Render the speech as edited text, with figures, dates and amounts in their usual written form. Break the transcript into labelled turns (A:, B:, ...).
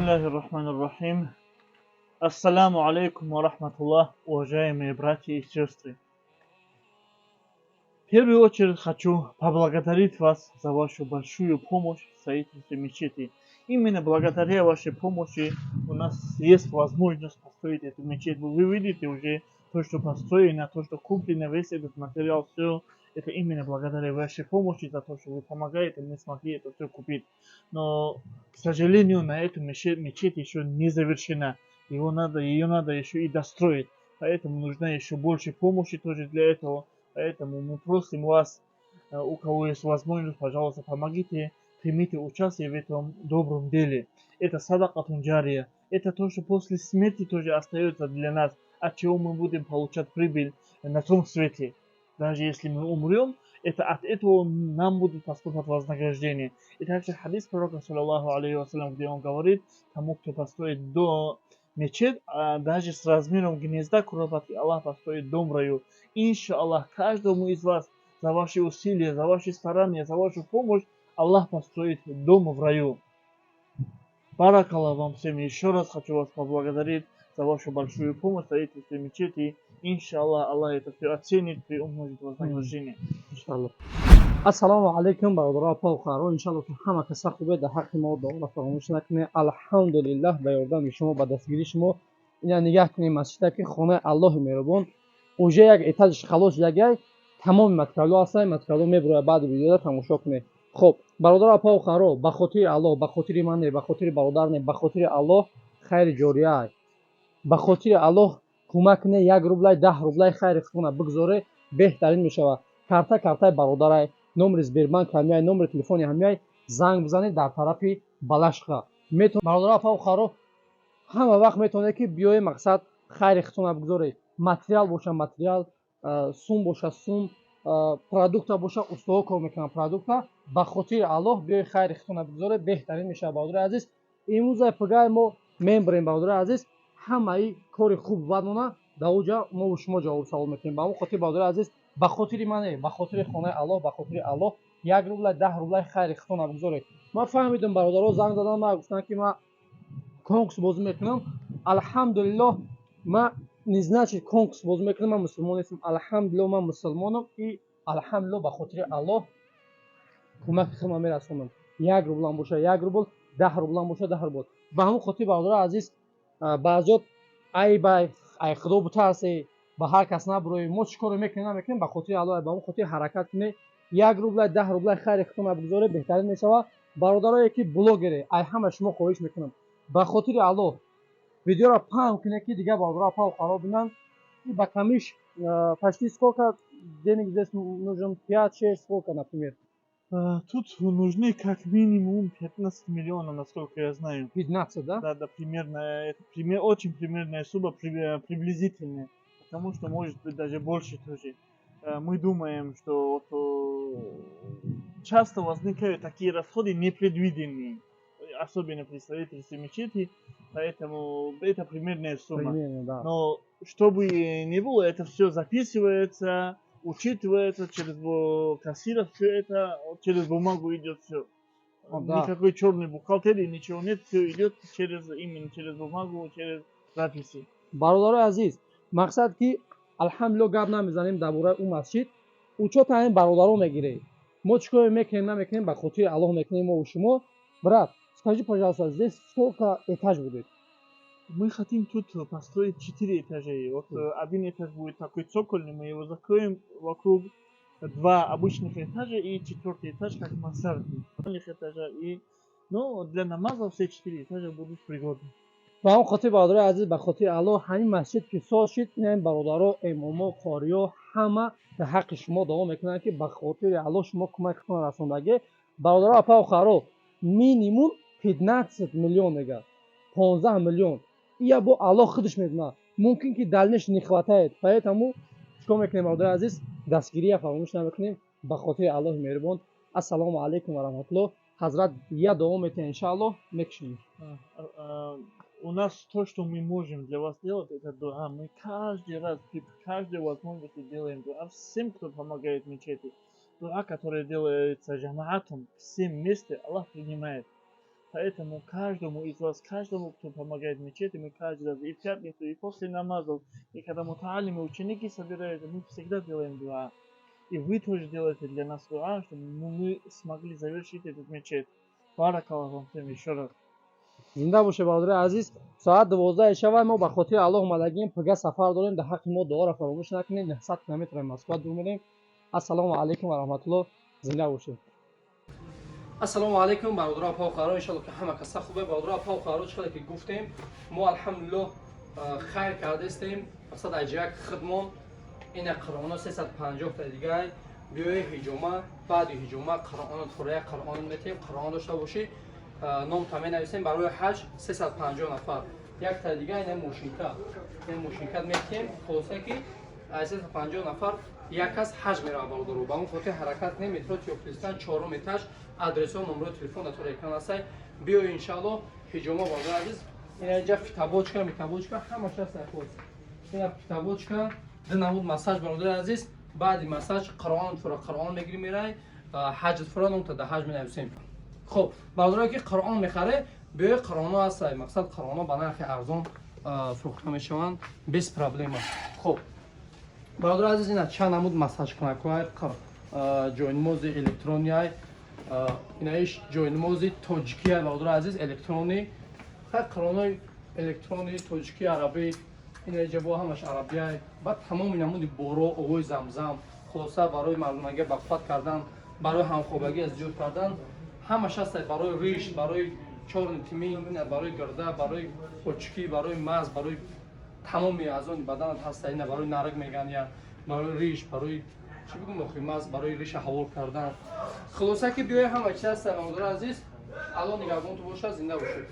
A: Бисмиллахи рахмани рахим. Ассаламу алейкум ва рахматуллах, уважаемые братья и сестры. В первую очередь хочу поблагодарить вас за вашу большую помощь в строительстве мечети. Именно благодаря вашей помощи у нас есть возможность построить эту мечеть. Вы видите уже то, что построено, то, что куплено, весь этот материал, все это именно благодаря вашей помощи, за то, что вы помогаете, мы смогли это все купить. Но, к сожалению, на эту мечеть еще не завершена. Ее надо еще и достроить. Поэтому нужна еще больше помощи тоже для этого. Поэтому мы просим вас, у кого есть возможность, пожалуйста, помогите, примите участие в этом добром деле. Это садакатун джария. Это то, что после смерти тоже остается для нас, от чего мы будем получать прибыль на том свете. Даже если мы умрем, это от этого нам будет поступать вознаграждение. И также хадис пророка, саллаллаху алейхи вассалям, где он говорит: тому, кто построит до мечеть, а даже с размером гнезда куропатки, Аллах построит дом в раю. Иншаллах, каждому из вас за ваши усилия, за ваши старания, за вашу помощь Аллах построит дом в раю. Баракаллах вам всем. Еще раз хочу вас поблагодарить за вашу большую помощь в строительстве мечети. Иншаллах, Аллах это все оценит и умножит вознаграждение.
B: Иншаллах. Ассалому алайкум, бародаро, апа, хоҳаро. Иншалло, ки ҳама каса хубе. Дар ҳаққи мо дуоро фаромӯш накунед. Алҳамдулиллаҳ, ба ёрдами шумо, ба дастгирии шумо. Ина нигаҳ кунем, масҷида, ки хонаи Аллоҳи меҳрубон, уже як этажш халос, ягай тамоми материалҳо ҳастанд, материалҳо мебурояд, баъди видеода тамошо кунед. Хуб, бародаро, апа, хоҳаро, ба хотири Аллоҳ, ба хотири ман не, ба хотири бародар не, ба хотири Аллоҳ хайри ҷория, ба хотири Аллоҳ кӯмак кунед. 1 рублай, 10 рублай хайри худтона бигзоре, беҳтарин мешавад. Карта картаи бародарай, номери Сбербанк ҳамяй, номери телефони ҳамяй, занг бизанед. Дар тарафи Балашиха бародаро, апа, хоҳаро, ҳама вақт метавонед, ки биёе, мақсад, хайри худтона бигзоред. Материал боша материал, сум боша сум, продукта боша, устоҳо кор мекунанд продукта. Ба хотири Аллоҳ биёи, хайри худтона бигзоред, беҳтарин мешавад. Бародари азиз, имрӯза пагай мо мебарем. Бародари азиз, ҳамаи кори хуб бадмона дар оҷа мо шумо ҷавоб савол мекунем. Ба ҳамон хотир, бародари азиз, ба хотири мане, ба хотири хонаи Аллоҳ, ба хотири Аллоҳ 1 рублай, 10 рублай хайри худтона бигзоред. Ман фаҳмидам, бародаро занг задан, ма гуфтанд, ки ман конкурс бозӣ мекунам. Алҳамдулиллоҳ, ман не значит конкурс бозӣ мекунам, ман мусулмон нестам. Алҳамдулиллоҳ, ман мусулмонам и алҳамдулиллоҳ, ба хотири Аллоҳ кӯмаки худам мерасонам. 1 рублам боша 1 рубл, 10 рублам боша 10 рубл. Ба ҳамон хотир, бародари азиз, баъзиёт айбай, ай Худо бутарсе, ба ҳар кас набурои. Мо чӣ коро мекунем, намекунем, ба хотири Аллоҳ. Ба ҳамон хотир ҳаракат кунед, 1 рублай, 10 рублай хайри худтона бигзоред, беҳтарин мешавад. Бародарое ки блогере, ай ҳама шумо хоҳиш мекунам, ба хотири Аллоҳ видеоро паҳн кунед, ки дигар бародаро, апа, хоҳаро бинанд. Ба камиш почти сколько денег здесь нужен? Пять, шесть, сколько, например?
A: Тут нужны как минимум 15 миллионов, насколько я знаю.
B: 15, да?
A: Да, примерно, это очень примерная сумма, приблизительная, потому что может быть даже больше тоже. Мы думаем, что вот часто возникают такие расходы непредвиденные, особенно при строительстве мечети, поэтому это примерная сумма.
B: Примерно, да.
A: Но чтобы не было, это все записывается, учитывается через кассира, все это через бумагу идет все.
B: Да.
A: Никакой черной бухгалтерии, ничего нет, все идет через именно через бумагу, через записи.
B: Бародарои азиз, мақсад ки алҳамдулилло, гап намезанем дар бораи ӯ масҷид, учёта ҳамин бародаро мегиред. Мо чӣ коре мекунем, намекунем, ба хотири Аллоҳ мекунем мо шумо. Брат, скажи, пожалуйста, здесь сколько этаж будет?
A: Мы хотим тут построить четыре этажа. Вот один этаж будет такой цокольный, мы его закроем вокруг, два обычных этажа и четвертый этаж как мансардный. Этажа и, ну, для намаза все четыре этажа будут пригодны.
B: Ба он хотир, бародарои азиз, ба хотири Аллоҳ, ҳамин масҷид ки соз шид, ин бародаро, имомо, қориё ҳама дар ҳаққи шумо дуо мекунанд, ки ба хотири Аллоҳ шумо кӯмаки худтон расондагӣ. Бародаро, апа, хоҳаро, минимум 15 миллион мега, 15 миллион. Ия бо Аллоҳ худаш медонад, мумкин ки дальнейший не хватает. Поэтому чикор мекунем, бародари азиз? Дастгирия фаромӯш намекунем, ба хотири Аллоҳи меҳрубон. Ассалому алайкум ва раҳматуллоҳ. Ҳазрат, я дуо метиҳем, иншааллоҳ, мекушем.
A: У нас то, что мы можем для вас делать, это дуа. Мы каждый раз, при каждой возможности делаем дуа всем, кто помогает мечети. Дуа, которая делается джамаатом, всем вместе, Аллах принимает. Поэтому каждому из вас, каждому, кто помогает мечети, мы каждый раз и в пятницу, и после намазов, и когда мутаалимы, ученики собираются, мы всегда делаем дуа. И вы тоже делаете для нас дуа, чтобы мы смогли завершить этот мечеть. Баракаллах вам всем еще раз.
B: Зинда боше, бародари азиз. Соат 12 шава, мо ба хотири Аллоҳ омадагим. Пага сафар дорем, дар ҳаққи мо дуоро фаромӯш накунед. 900 километр Москва дур мерем. Ассалому алайкум ва раҳматуллоҳ, зинда бошед. Ассалому алайкум, бародаро, апа, хоҳаро, иншалло ки ҳама каса хубе. Бародаро, апа, хоҳаро, чӣ ки гуфтем, мо алҳамдулиллоҳ хайр кардаистем. Мақсад аҷияк хидмон ина қуръоно 350 та дигай. Биёи ҳиҷома, баъди ҳиҷома қуръоно тура қуръон метем. Қуръон дошта бошӣ, номта менависем барои ҳаҷ, 350 нафар. Як та дига ина мошинка, ина мошинка метем. Хулоса ки 350 нафар як кас ҳаҷ меравад, бародаро. Ба он хотир ҳаракат кунем. Метро Тёплый Стан, чорум этаж, адресҳо, номерои телефон дар тори экран ҳастай. Биё, иншалло, ҳиҷома. Бародари азиз, ина инҷа фитобочка, митобочка, ҳамаш ҳаст. Худ ина фитобочка, ду намуд массаж. Бародари азиз, баъди массаж қуръон фура қуръон мегирӣ, мерай ҳаҷт фура, номта да ҳаҷ менависем. Хоб, бародарое ки қуръон мехаре, биёи, қуръоно ҳастай. Мақсад, қуръоно ба нархи арзон фурӯхта мешаванд, без проблема. Хоб, бародари азиз, ина чанд намуд массажкунакҳои, ҷойнамози электронияй, инаиш ҷойнамози тоҷикия, бародари азиз, электронӣ. Хай, қуръонои электронӣ, тоҷикӣ, арабӣ, ина бо ҳамаш арабияй. Баъд тамоми намуди боро, овои замзам. Хулоса, барои мардумагӣ бақувват кардан, барои ҳамхобагӣ аз зиёд кардан ҳамаш ҳаст. Барои риш, барои чёрный тмин, ина барои гирда, барои очки, барои маз, барои тамоми аъзони баданат ҳаста. Ина барои нарг меган, я барои риш, барои чӣ бигум охи, маз, барои риша ҳавол кардан. Хулоса ки биёи, ҳама чиз ҳаста. Бародари азиз, Алло нигаҳбонту бошад, зинда бошед.